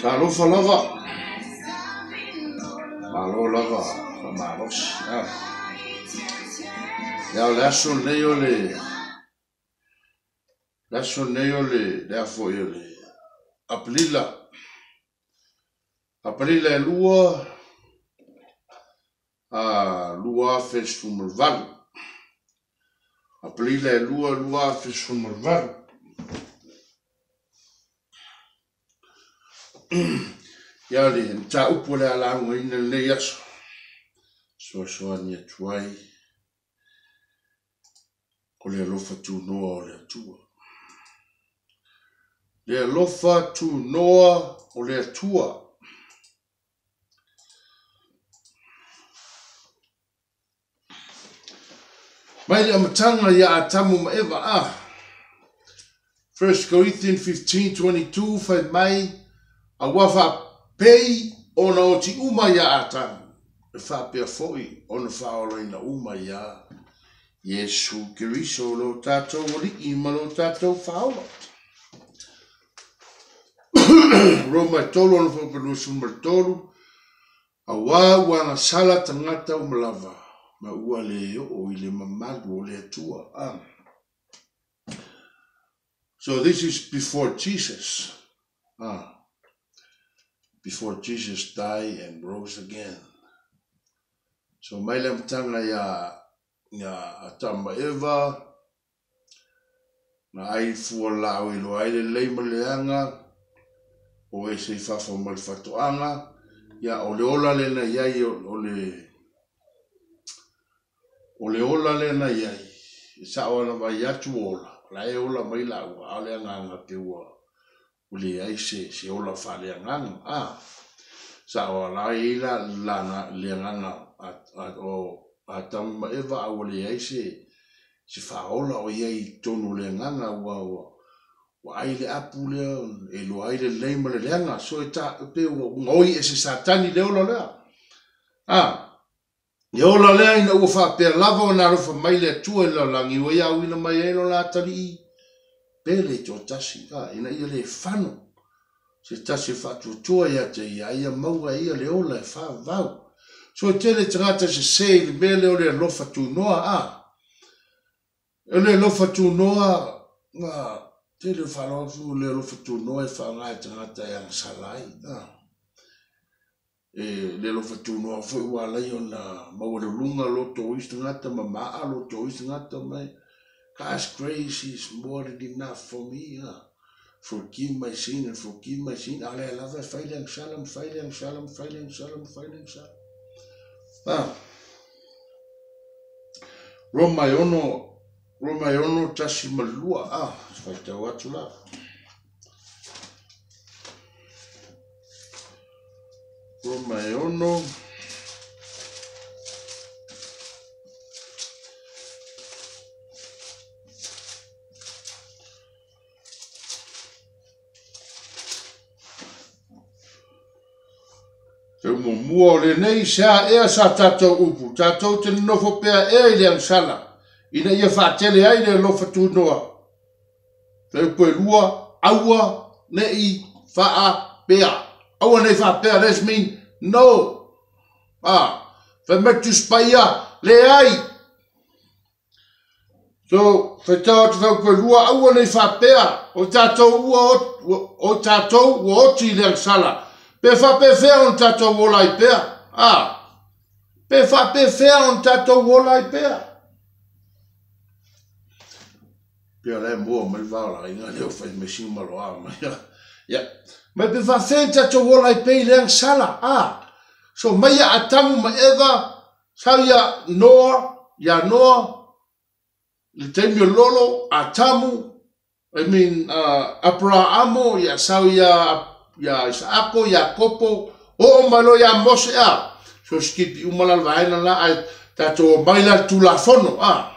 Talofa lava. Malo lava faamalosi. Ah. Ia o le aso lenei o le le aso lenei o le le a foi o le Aperila. Aperila e 2 a 2018. Aperila e 2 2018. Ia le mataupu o le a laugaina lenei aso, soasoani atu ai o le alofa tunoa o le Atua. Le alofa tunoa o le Atua. Mai le amataga ia Atamu ma Eva a. 1 Corinthians 15:22 fai mai, aua faapei ona oti uma ia Atamu, e faapea foi ona faaolaina uma ia Iesu Keriso lo tatou Alii ma lo tatou Faaola. Roma 3 ono 23 Aua ua agasala tagata uma lava, ma ua le oo i le mamalu o le Atua. Ah. So this is before Jesus. Ah. Before Jesus died and rose again. So mai le amataga ia ia Atama ma Eva, Na ai fua laau i loa ai le lelei ma le leaga, o ese i fafo ma le fatoaga, ia o le ola lea na i ai o le o le ola lea na i ai, e sao ana vai atu ua ola, o la e ola mai laua, a o le agaga pe ua ua leai se se ola faaleagaga, a sao a la e i ai la la le agaga a a o Atamu ma Eva a ua leai se se faaola o i ai i totonu o le agaga ua ua ua ai le apu lea e iloa ai le lelei ma le leaga. So e ta pe ua gaoi e se Satani le ola lea. A e ola lea ina ua faapea lava ona alofa mai le Atua i le lalolagi ua ia auina mai ai lona atalii pele i toatasi, a ina ia le fano se tasi e faatuatua ia te ia, a ia maua e ia le ola e faavavau. So e tele tagata sese i le mea lea o le alofa tunoa, a. O le alofa tunoa, na tele o faalogo atu o le alofa tunoa e faaaoga e tagata e agasala ai, a. E le alofa tunoa foi ua ala ai ona maualuluga loto o isi tagata ma maa loto o isi tagata mai. God's grace is more than enough for me, a. Forgive my sin and forgive my sin. A o lea lava e fai le agasala ma fai le agasala ma fai le agasala ma fai le agasala. A. Roma e ono, Roma e ono tasi ma lua. A, faitau atu la. Roma e ono. Te muamua o lenei, se a ea sa tatou upu, tatou te nonofo pea ea i le agasala, ina ia faatele ai le alofa tunoa. Te upu e lua, aua ne'i faapea. Aua ne'i faapea, that's mean no. Ah, fai mai Tusi Paia, leai. So, whaitau atu whau koe rua, aua nei whapea, o tātou ua, o tātou ua oti i le angsala. Pe whapewhea on tātou ola i pea? Ah, pe whapewhea on tātou ola i pea? Pea la e mua mai vao la inga leo whai mai singa malo a mai. Ya. Mai pe whawhea tātou ola i pea i le angsala. Ah, so mai a Atamu ma Eva, sau ia Noa, ia Noa, le taimi o Lolo, Atamu, I mean, Aparaamo, ia sau ia, ia Isaako, ia Kopo, oo mai loa ia Mose, a. So skipi uma la le vaega la, ae tatou omai la i le Tulafono, a.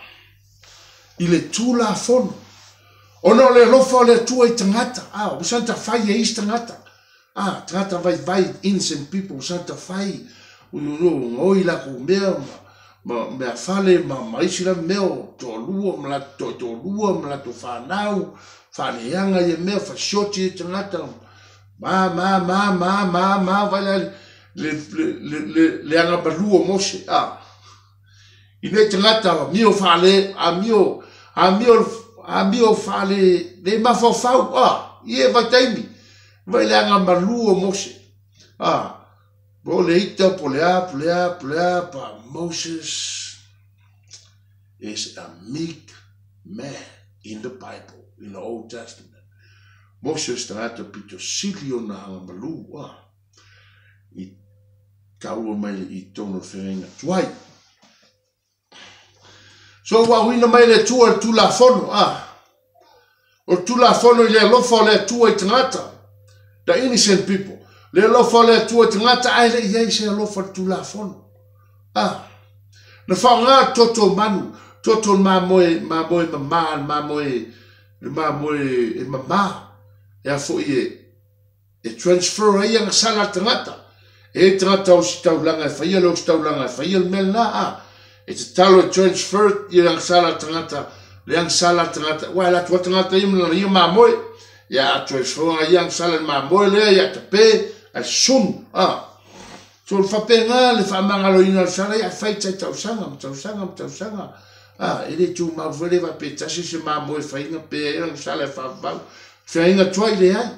I le Tulafono. Ona o le alofa o le Atua i tagata, a, ua santa fai e isi tagata. Ah, tagata vaivai, innocent people, santa fai, gaoi lakou mea ma, ma meafale ma, ma isi lava mea o toalua ma latou toalua ma latou fanau, faaleaga ia mea, fasioti ia tagata, Ma, ma, ma, ma, ma, ma, vai le, le, le, le, le, le agamalu o Mose, a. I nei tagata, amio faale, amio, amio, amio faale, le mafaufau, a, i e vaitaimi, vai le agamalu o Mose, a. Po le ita, po le a, po le a, po le a, but Moses is a meek man in the Bible, in the Old Testament. Mose o se tagata pito sili ona agamalu, a, i taua mai i totonu o le feagaiga tuai. So ua auina mai le Atua le Tulafono, a. O le Tulafono i le alofa o le Atua i tagata, the innocent people. Le alofa o le Atua i tagata, ae le i ai se alofa le Tulafono. A. Na faaaoga le toto o manu, toto o le mamoe, mamoe mama, le mamoe, le mamoe e mama, e a foi e, e transfer ai agasala a le tagata. E i ai tagata ositaulaga e faia le ositaulaga e faia le mea lena, a e tatalo e transfer i le agasala a le tagata, le agasala a le tagata, aua e alu atu lava tagata ia ma lana ia mamoe, ia a transfer ai ia agasala i le mamoe lea, ia tape, ae sunu, a. So o le faapena le faamagaloina o le sala, ia e fai tai tausaga ma tausaga ma tausaga, a, e le tumau foi le faapea e tasi se mamoe e fai na pe ai lana sala e faavavau. Feagaiga tuai leai.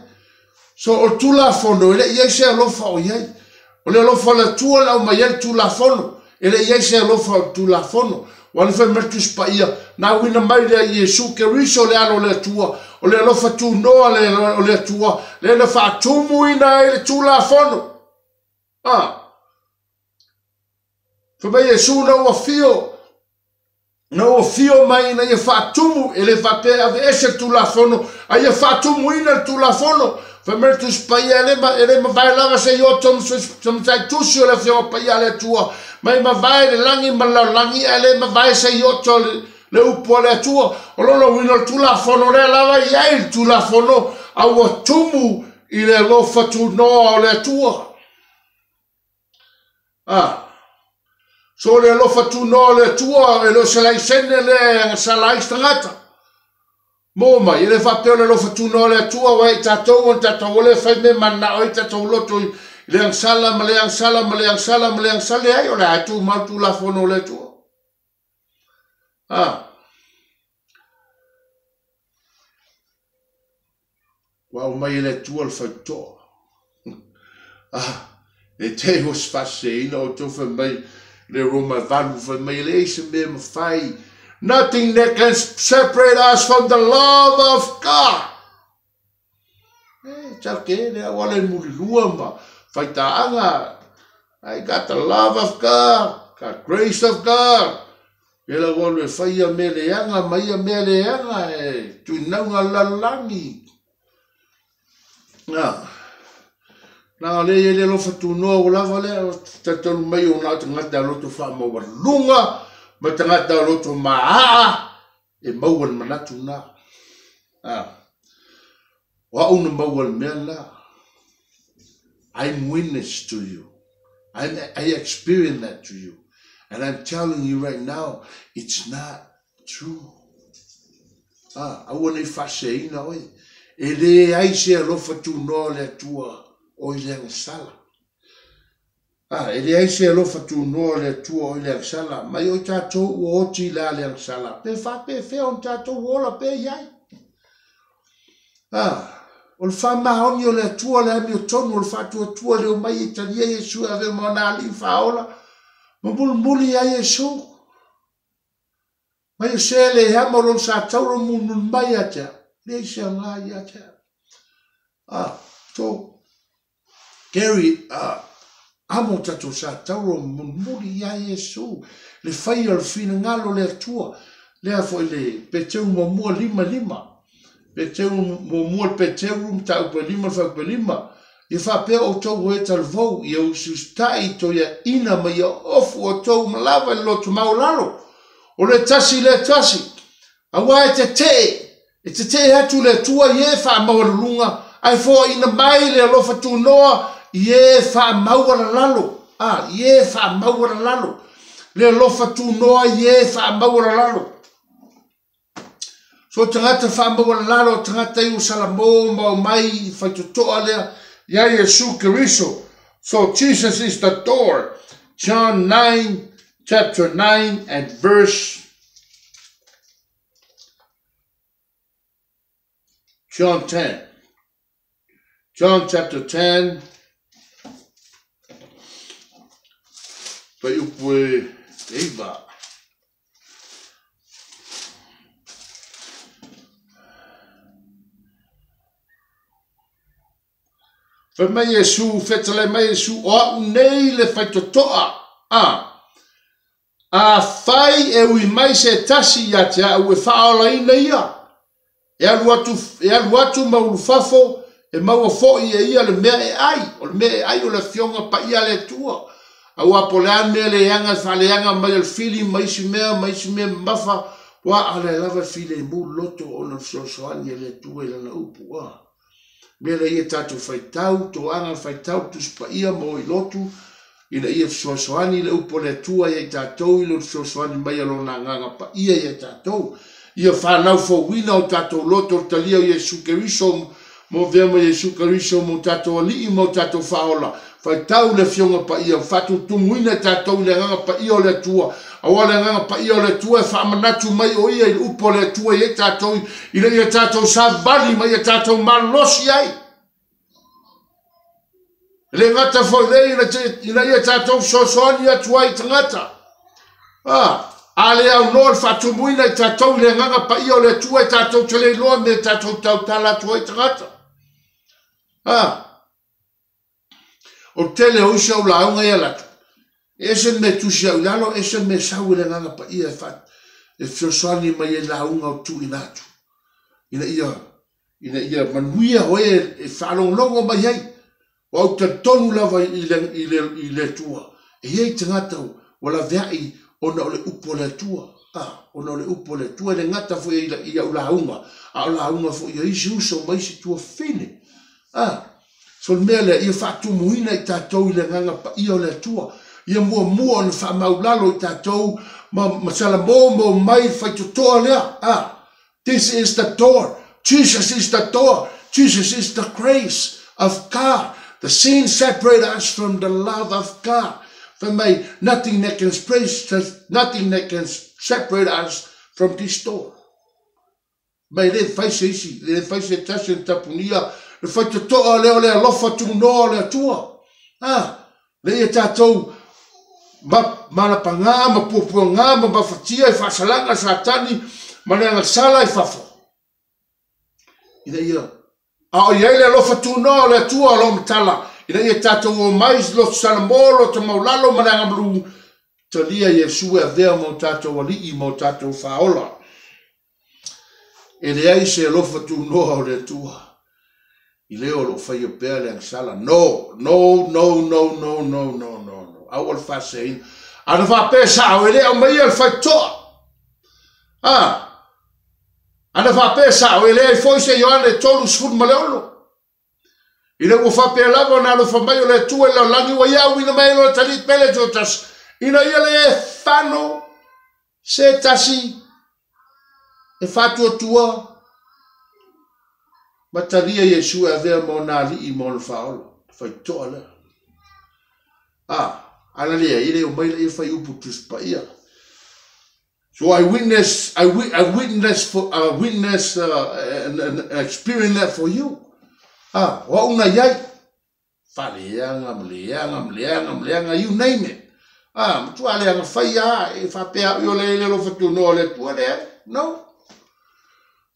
So o le Tulafono, e le i i ai se alofa o i ai. O le alofa o le Atua na aumai ai le Tulafono. E le i i ai se alofa o le Tulafono. Ua le fai mai le Tusi Paia, na auina mai lea Iesu Keriso le Alo o le Atua, o le alofa tunoa o le Atua, lea na faatumuina ai le Tulafono. Ah. Fai mai Iesu na ua afio, na ua afio mai ina ia faatumu, e le faapea e aveese le Tulafono, a ia faatumuina le Tulafono. Fai mai le Tusi Paia, e le, e le mavae lava se ioto ma se matai tusi o le Afioga Paia a le Atua, mai mavae le lagi ma le lalolagi, ae le mavae se ioto le, le upu a le Atua. O lona uiga o le Tulafono lea lava e i ai le Tulafono, a ua tumu i le alofa tunoa o le Atua. A, so le alofa tunoa o le Atua, e le o se laisene lea e agasala ai se tagata. Mo mai, e le faapea o le alofa tunoa o le Atua, aua e tatou ona tatou ole e fai mea mananao ai tatou loto i le agasala ma le agasala ma le agasala ma le agasala, leai, o le a tumau le Tulafono o le Atua. A, Ua aumai e le Atua le faitotoa. Ah, e te ua se faaseseina outou fai mai le Roma e 8 fai mai e leai se mea e mafai. Nothing that can separate us from the love of God. E, tau ke le auala e mulilua ma faitaaga. I got the love of God, got grace of God. E lau alu e fai ia mea leaga ma ia mea leaga e tuinauga le lalolagi. Na, na o lea i ai le alofa tunoa ua lava lea, o talitonu mai o na o tagata o loto faamaualuluga ma tagata o loto maaa e maua le manatu na. A, o au na maua le mea na. I'm witness to you. I experience that to you. And I'm telling you right now, it's not true. Ah, aua nei faaseseina oe. E leai se alofa tunoa o le Atua o i le agasala. Ah, e leai se alofa tunoa o le Atua o i le agasala. Mai o i tatou ua oti i la le agasala. Pe faapefea ona tatou ola pea i ai. Ah, o le faamaoni o le Atua le amiotonu o le faatuatua le omai e talia Iesu e avea ma ona alii faaola, ma mulimuli ia Iesu. Mai o se le hama o lona satauro mulimuli mai ia te au. Leai se aoga ia te au. Ah, so, Gary, ah, amo tatou satauro mulimuli ia Iesu, le faia o le finagalo o le Atua, lea foi le Peteru muamua 5, 5. Peteru muamua le Peteru mataupu e 5 le fuaiupu e 5. Ia faapea outou o e talavou, ia usiusitai i toeaiina ma ia ofu outou ma lava i le loto maualalo, o le tasi i le tasi, aua e tetee, e tetee atu le Atua i e faamaualuluga, ae foaiina mai le alofa tunoa i e faamaualalalo, a, i e faamaualalalo, le alofa tunoa i e faamaualalalo. So tagata faamaualalalo, tagata i ua salamo ma omai i faitotoa lea, Ia Iesu Keriso. So Jesus is the door. John 9, chapter 9 and verse John 10. John chapter 10. Fuaiupu e 9. Fai mai Iesu, fetalai mai Iesu, o a'u nei le faitotoa, a, afai e ui mai se tasi ia te a'u e faaolaina ia, e alu atu, e alu atu ma ulufafo, e maua fo'i e ia le mea e ai, o le mea e ai o le Afioga Paia a le Atua. Aua po o le a le mea leaga e faaleaga mai e le fili ma isi mea ma isi mea mamafa, ua a lea lava e filemu le loto ona o le fesoasoani a le Atua i Lana upu. A mea lea ia tatou faitau, toaga le faitau le Tusi Paia ma o i lotu, ina ia fesoasoani le upu a le Atua ia i tatou i le fesoasoani mai a Lona Agaga Paia ia i tatou. Ia fanau fouina o tatou loto le talia o Iesu Keriso mo avea ma Iesu Keriso mo tatou Alii ma o tatou Faaola. Faitau le Afioga Paia, faatutumuina i tatou i le Agaga Paia o le Atua. Aua o le Agaga Paia o le Atua e faamanatu mai o Ia i le upu a le Atua ia i tatou, ina ia tatou savali ma ia tatou malosi ai. E le gata foi lea ina ia tatou fesoasoani atu ai i tagata. A le aunoa le faatumuina i tatou i le Agaga Paia o le Atua e tatou te le iloa mea e tatou tautala atu ai i tagata. O le tele o isi au lauga ia latu, e ese le mea e tusi au i lalo, ese le mea e sau i le Agaga Paia e fesoasoani mai ai lauga o tuuina atu, ina ia manuia oe e faalogologo mai ai. Ua ou talitonu lava i le Atua, e i ai tagata ua laveai ona o le upu a le Atua. Ona o le upu a le Atua, e le gata foi i au lauga, a o lauga foi a isi uso ma isi tuafafine. So le mea lea, ia faatumuina i tatou i le Agaga Paia o le Atua. Ia muamua ona faamaulalo i tatou ma salamoumo mai le faitotoa lea. This is the door. Jesus is the door. Jesus is the grace of God. The sin separate us from the love of God. Fai mai, nothing that can nothing that can separate us from this door. Mai le fai se isi, le fai se tasi o tapunia, le faitotoa lea o le alofa tunoa o le Atua. Le ia tatou malapagā ma puapuagā ma mafatia i faasalaga Satani ma le agasala i fafo. Ina ia, a o i ai le alofa tunoa o le Atua o lo matala, ina ia tatou o mai loto salamo, loto maulalo ma le agamalu, talia Iesu e avea ma o tatou alii ma o tatou faaola. E leai se alofa tunoa o le Atua. I lea o loo faia pea le agasala. No, no, no, no, no, no, no, no, no. Aua le faaseseina. Ana faapea sao, e le aumaia le faitotoa. Ana faapea sao, e leai foi se Ioane 36. Ina ua faapea lava ona alofa mai o le Atua i le lalolagi, ua ia auina mai ai lona Atalii pele toatasi, ina ia le fano se tasi e faatuatua ma talia Iesu e avea ma ona alii ma ona faaola. Faitotoa lea. Ana leai, e le o mai la ia fai upu Tusi Paia. So I witness, I, I witness for, I witness and experience that for you. O au na iai. Faaleaga, ma leaga, ma leaga, ma leaga, you name it. Matua leaga fai a, e faapea au i o le ele alofa tunoa o le Atua leai. No.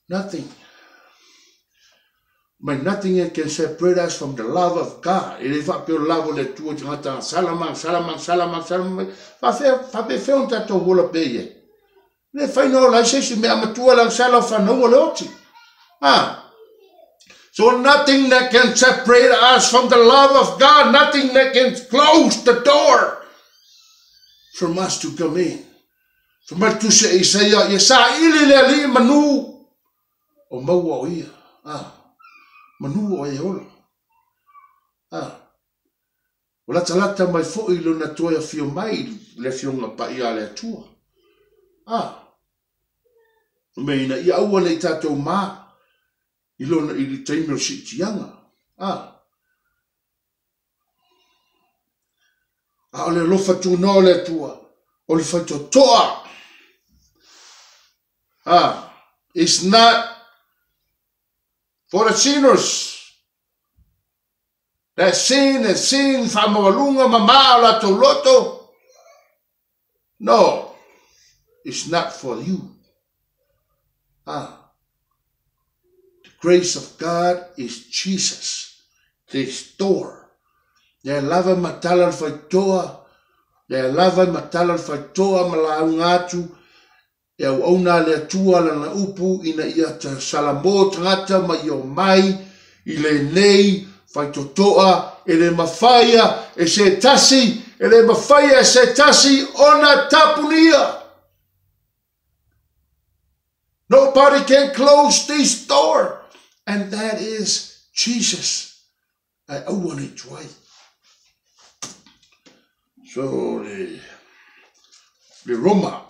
Nothing. Mai nothing can separate us from the love of God. E le faapea o le love o le Atua i tagata agasala ma agasala ma agasala ma agasala mai. Faapea fea ona tatou ola pea i ai. Le fai na ola ai se isi mea matua le agasala o whanau o le oti. So nothing that can separate us from the love of God, nothing that can close the door from us to come in. Fai mai le Tusi a Isaia, ia saili le Alii manu o maua o ia. Manu o e ola. Ua latalata mai foi lona toe afio mai le Afioga Paia a le Atua. Mea ina ia aua nei tatou ma i lona i le taimi o le siitiaga. A o le alofa tunoa o le Atua, o le faitotoa. It's not for the sinners that sin and sin, faamaualuga ma ma o latou loto. No, it's not for you. The grace of God is Jesus, the store. Lea lava e matala le faitotoa, lea lava e matala le faitotoa ma lauga atu e auauna a le Atua lana upu ina ia salamo tagata ma ia omai i lenei faitotoa e le mafaia e se tasi, e le mafaia e se tasi ona tapunia. Nobody can close this door, and that is Jesus. Ae aua ne i tuai. So, le Roma,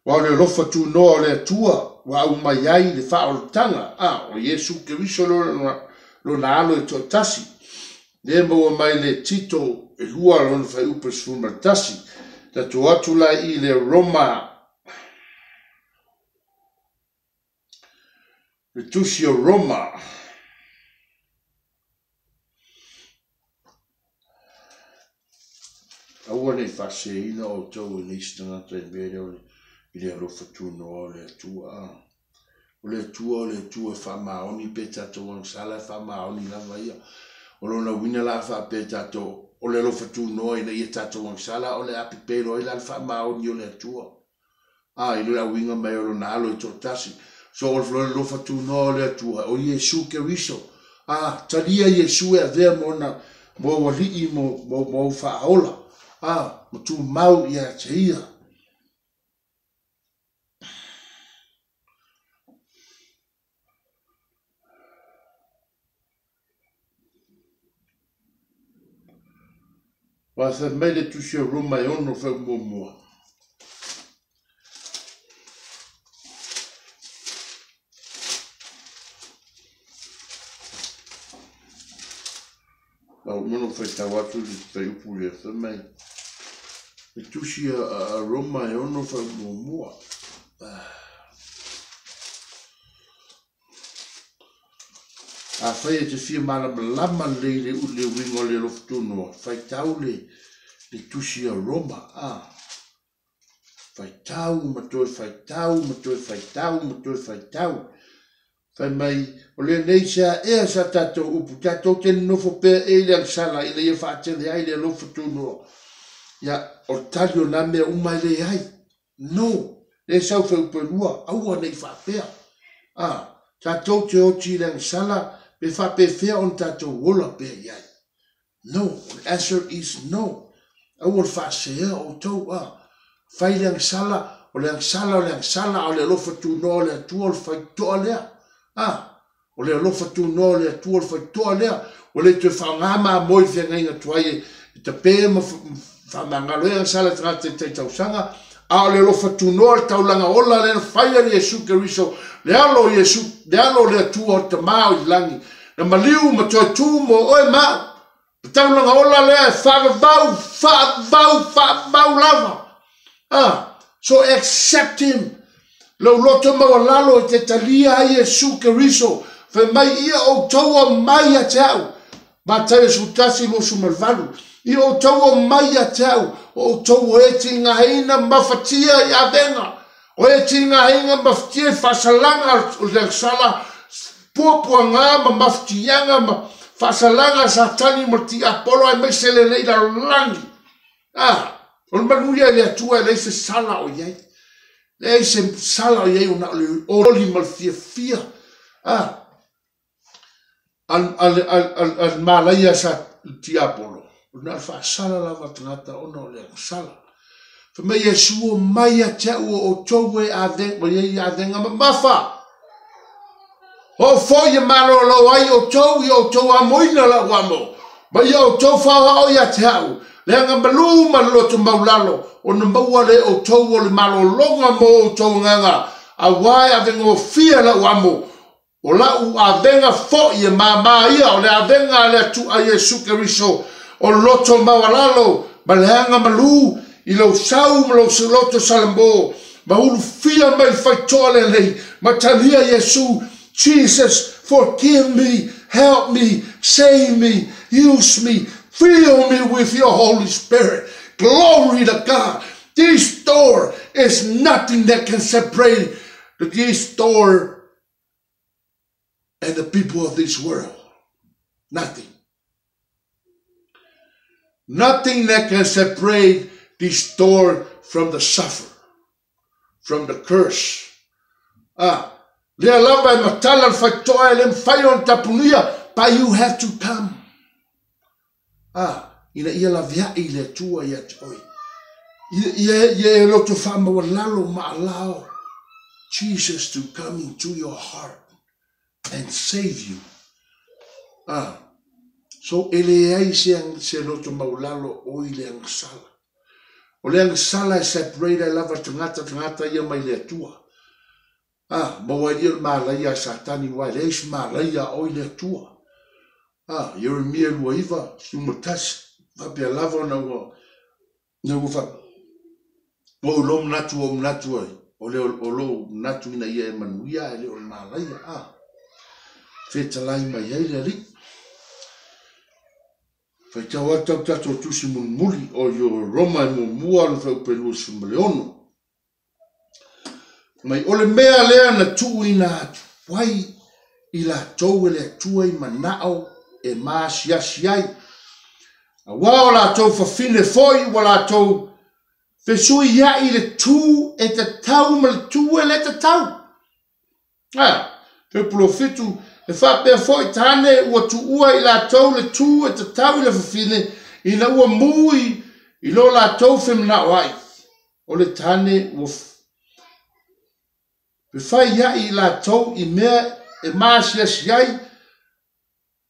Aua o le alofa tunoa o le Atua ua aumai ai le faaolataga, o Iesu Keriso lona alo e toatasi, lea e maua mai le Tito e 2 lona fuaiupu e 11. Tatou atu la i le Roma, le tusi o Roma. Aua ne i faaseseina outou e nisi tagata i mea lea i le alofa tunoa o le Atua. O le Atua o le Atua e faamaoni pe tatou agasala e faamaoni lava ia. O lona uiga la a faapea tatou o le alofa tunoa ina ia tatou agasala o le a pepelo ai la le faamaoni o le Atua. I le auiga mai o lona alo e toatasi. So o le alofa tunoa o le Atua, o Iesu Keriso. Talia Iesu e avea mo ona mo au alii mo au faaola. Ma tumau ia te ia. Ua fai mai le tusi o Roma e 6 faumuamua. Lau uma ona faitau atu le fuaiupu lea, fai mai, le tusi a Roma e 6 faumuamua. Afai e te fia malamalama lelei i le uiga o le alofa tunoa, faitau le tusi a Roma. Faitau ma toe faitau ma toe faitau ma toe faitau. Fai mai, o lenei sea ea sa tatou upu, tatou te nonofo pea e i le agasala ina ia faatele ai le alofa tunoa. Ia, o le tali o nā mea uma e leai. No, le sau fuaiupu e 2, aua nei faapea. Tatou te oti i le agasala, pe faapefea ona tatou ola pea i ai. No, the answer is no. Aua le faasea outou, Fai le agasala, o le agasala, o le agasala, o le alofa tunoa o le Atua o le faitotoa lea. O le alofa tunoa o le Atua o le faitotoa lea. Ua le toe faaaoga mamoe i le feagaiga tuai e tape ma faamagalo ai agasala e tagata i tai tausaga. A o le alofa tunoa le taulaga ola lea na fai e Iesu Keriso, le alo o Iesu, le alo o le Atua o le Tama o i lagi, na maliu ma toe tu mo oe ma au. Le taulaga ola lea e faavavau, faavavau, faavavau lava. So accept him. Lou loto maualalo i te talia ai Iesu Keriso, fai mai ia outou o mai ia te au. Mataio 11, 28. Ia outou o mai ia te au, o outou o e tigaina mafatia i avega, o e tigaina mafatia i faasalaga o le agasala, puapuaga ma mafatiaga ma faasalaga a Satani ma le tiapolo aemaise lenei lalolagi. O le manuia i le Atua e leai se sala o i ai. Leai se sala o i ai ona o le oli ma le fiafia. A le malaia sa tiapolo, o na o le faasala lava tagata ona o le agasala. Fai mai Iesu o mai ia te au o outou e avega, o iai avega mamafa. O foi e malolo ai outou i outou amoina lau amo. Ma ia outou faoao ia te au. Leaga malu ma le loto maulalo, ona maua le outou o le malologa mo outou agaga, auā e avegofie lau amo. O la'u avega fo'i e māmā ia, o le avega a le Atua Iesu Keriso, o loto maualalo ma le agamalū i lou sau ma lou loto salamo, ma ulufia mai le faitoa lenei, ma talia Iesu, Jesus, forgive me, help me, save me, use me, fill me with your Holy Spirit. Glory to God. This door is nothing that can separate this door and the people of this world. Nothing. Nothing that can separate this door from the suffer, from the curse. Ah, lea lava e matala le faitoa e le mafai ona tapunia, but you have to come. Ah, ina ia laveai le Atua ia te oe. Ia ia e loto faamaualalo ma allow Jesus to come into your heart and save you. Ah, so e leai se loto maualalo o i le agasala. O le agasala e separate ai lava tagata tagata ia mai le Atua. Ah, maua ai ia le malaia a Satani aua e leai se malaia a oe i le Atua. Ah, Ieremia 29, 11, faapea lava ona ua na ua fa ua ou lou manatu ua ou manatu ai, o le o lou manatu ina ia e manuia ae le o le malaia. Ah, fetalai mai ai le Alii. Faitau atu tau tatou tusi mulimuli o Roma e muamua le fuaiupu e 26. Mai o le mea lea na tuuina atu ai i latou e le Atua i manao e maasiasi ai. Aua o latou fafine foi ua latou fesuiai i le tu e tatau ma le tu e le tatau. A, fuaiupu 27, e faapea foi tane ua tuua i latou le tu e tatau i le fafine ina ua mu i lo latou femanao ai. O le tane ua fefaiai i latou i mea e maasiasi ai,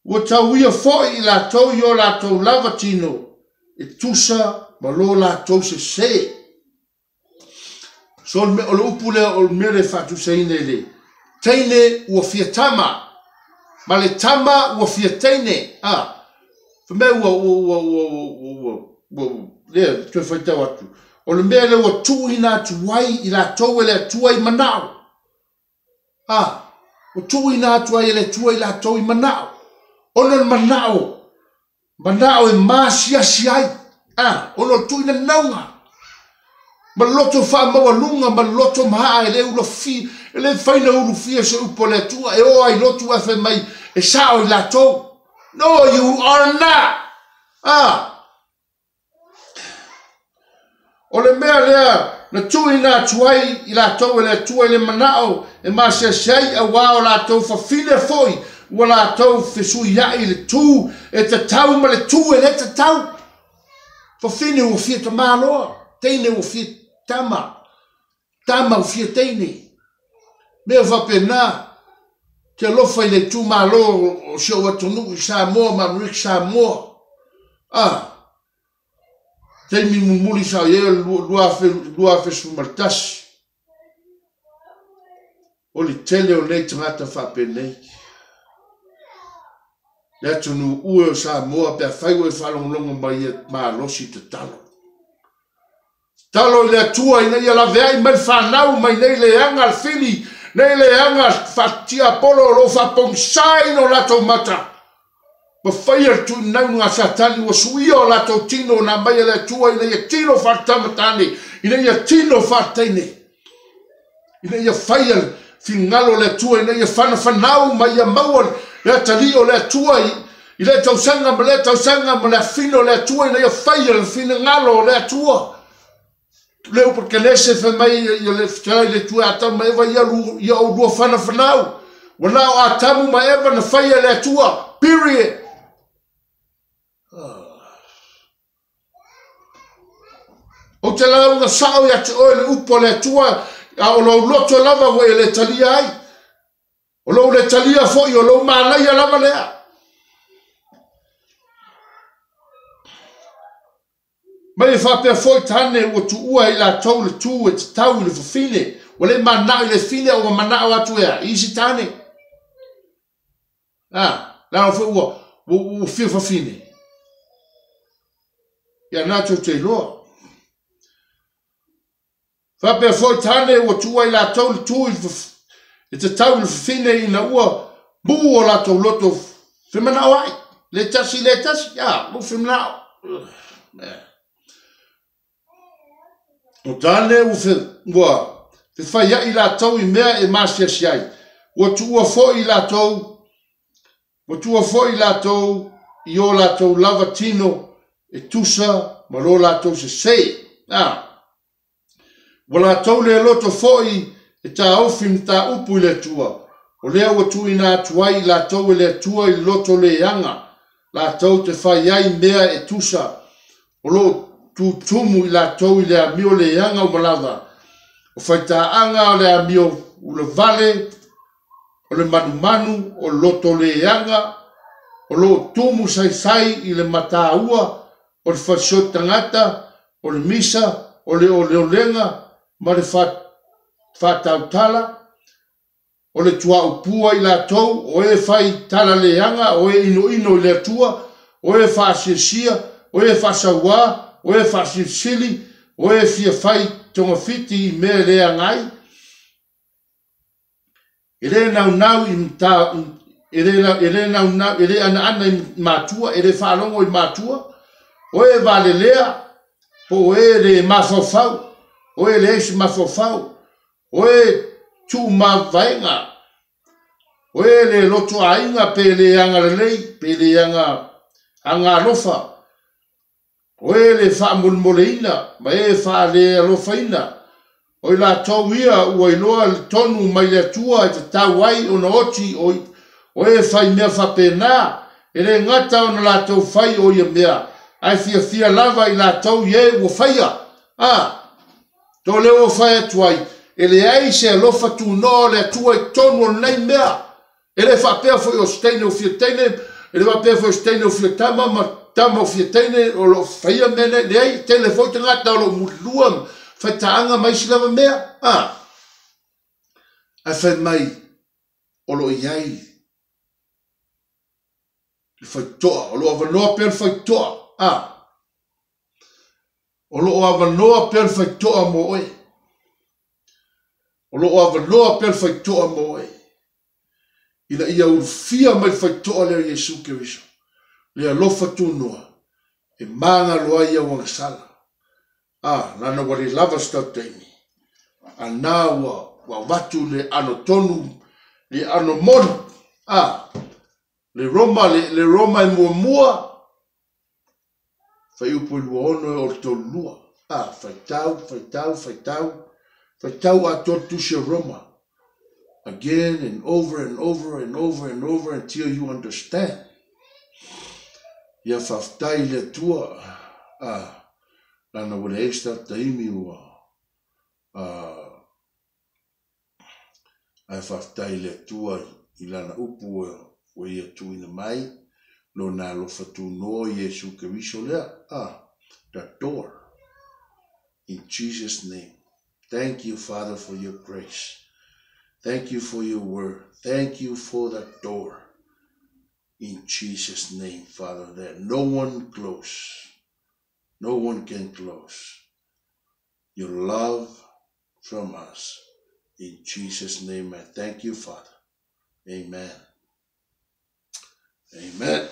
ua tauia foi i latou i o latou lava tino e tusa ma lo latou sesē. So o le upu lea o le mea lea e faatusaina i le teine ua fia tama, ma le tama ua fia teine. A, fa mea ua ua ua ua ua ua lea toe faitau atu. O le mea lea ua tuuina atu ai i latou e le Atua i manao. A, ua tuuina atu ai e le Atua i latou i manao. Ona o le manao, manao e maasiasi ai. A, ona o le tuuina nauga. Ma loto faamaualuga, ma loto mahaa e le ulafia, e le mafai ona ulufia se upu a le Atua, e o ai lotu ae fai mai e sao i latou. No, you are not. A, o le mea lea na tuuina atu ai i latou e le Atua i le manao e maasiasi ai, aua o latou fafine foi ua latou fesuiai i le tu e tatau ma le tu e le tatau. Fafine ua fia tamā loa, teine ua fia tama, tama ua fia teine. Mea faapena, te alofa i le itumalo o si ou atunuu i Samoa ma Amerika Samoa. Ah, taimi mulimuli sa i ai o le 2011. O le tele o nei tagata faapenei. Le atunuu ue o Samoa pe afai ua e faalogologo mai e malosi tatalo. Tatalo i le Atua ina ia laveai mai le fanau mai nei leaga le fili, nei leaga faatiapolo o lo o faapogisaina o latou mata. Ma faia le tuuinauga a Satani ua suia o latou tino na aumai e le Atua ina ia tino faatamatane, ina ia tino faataine, ina ia faia le finagalo o le Atua, ina ia fanafanau ma ia maua le atalii o le Atua i lea tausaga ma lea tausaga ma le afino o le Atua, ina ia faia le finagalo o le Atua. Le upu Kenese fai mai ia le fetalai le Atua e Atamu ma Eva ia oulua fanafanau. Ua na o Atamu ma Eva na faia e le Atua. Period. Ou te lauga sao ia te oe le upu a le Atua, a o lou loto lava ua e le talia ai. O lou le talia foi, o lou manaia lava lea. Mai e faapea foi tane ua tuua i latou le tu e tatau i le fafine. Ua le manao i le fine, ua manao atu ea i isi tane. A, leaga foi ua, ua, ua fia fafine. Ia na tou te iloa. Faapea foi tane ua tuu ai latou le tu i le tatau i le fafine ina ua mu o latou loto femanao ai. Le tasi, le tasi, a, ua femanao. O tane ua, fe, ua fefaiai latou i mea e masiasi ai. Ua tuua foi latou, ua tuua foi latou i o latou lava tino e tusa ma lo latou sese. A, Ua latou le loto foi e taofi mataupu i le Atua, o lea ua tuuina atu ai i latou e le Atua i le loto leaga, latou te fai ai mea e tusa, o lo o tutumu i latou i le amio leaga uma lava, o faitaaga o le amio ulavale, o le manumanu, o le loto leaga, o lo o tumu saisai i le mataua, o le fasioti tagata, o le misa, o le oleolega ma le faatautala, o le tuaupua i latou, o e fai tala leaga, o e inoino i le Atua, o e faasiasia, o e faasauā, o e faasilisili, o e fia fai togafiti i mea e leaga ai, E le naunau i mata, e le, e le naunau, e le anaana i matua, e le faalogo i matua, o e valelea, po o e le mafaufau, o e leai se mafaufau, o e tuumavaega, o e le loto aiga pe le agalelei, pe le aga, agalofa, O e le faamolemoleina ma e faalealofaina, o i latou ia ua iloa le tonu mai le Atua e tatau ai ona oti, o e fai mea faapena, e le gata ona latou fai o ia mea, ae fiafia lava i latou i e ua faia. A! To lea ua fai atu ai, e leai se alofa tunoa o le Atua i totonu o lenei mea. E le faapea foi o se teine o fia teine, e le faapea foi o se teine o fia tama ma tama o fia teine o lo o faia mea nei. Leai, e tele foi tagata o lo o mulilua ma faitaaga ma isi lava mea. A! Ae fai mai o lo o i ai le faitotoa, o lo o avanoa pea le faitotoa. A! O lo o avanoa pea le faitotoa mo oe. O lo o avanoa pea le faitotoa mo oe. Ina ia ulufia mai le faitotoa lea o Iesu Keriso, le alofa tunoa, e magalo ai au agasala. A, lana ua le lava se tatou taimi, a na ua, ua avatu le ano tonu, le ano moni, a, le Roma, le, le Roma e muamua, Fuaiupu e 26 e oo i le 32. A, faitau, faitau, faitau, faitau atoa le tusi o Roma. Again and over and over and over and over until you understand. Ia faafetai i le Atua, a, lana ua leai se tatou taimi ua, a, Ae faafetai i le Atua i Lana upu ua Ia tuuina mai, Lona alofa tunoa i Iesu Keriso lea, ah, the door. In Jesus name. Thank you, Father, for your grace. Thank you for your word. Thank you for that door. In Jesus' name, Father, that no one close. No one can close. Your love from us. In Jesus' name, I thank you, Father. Amen. Amen.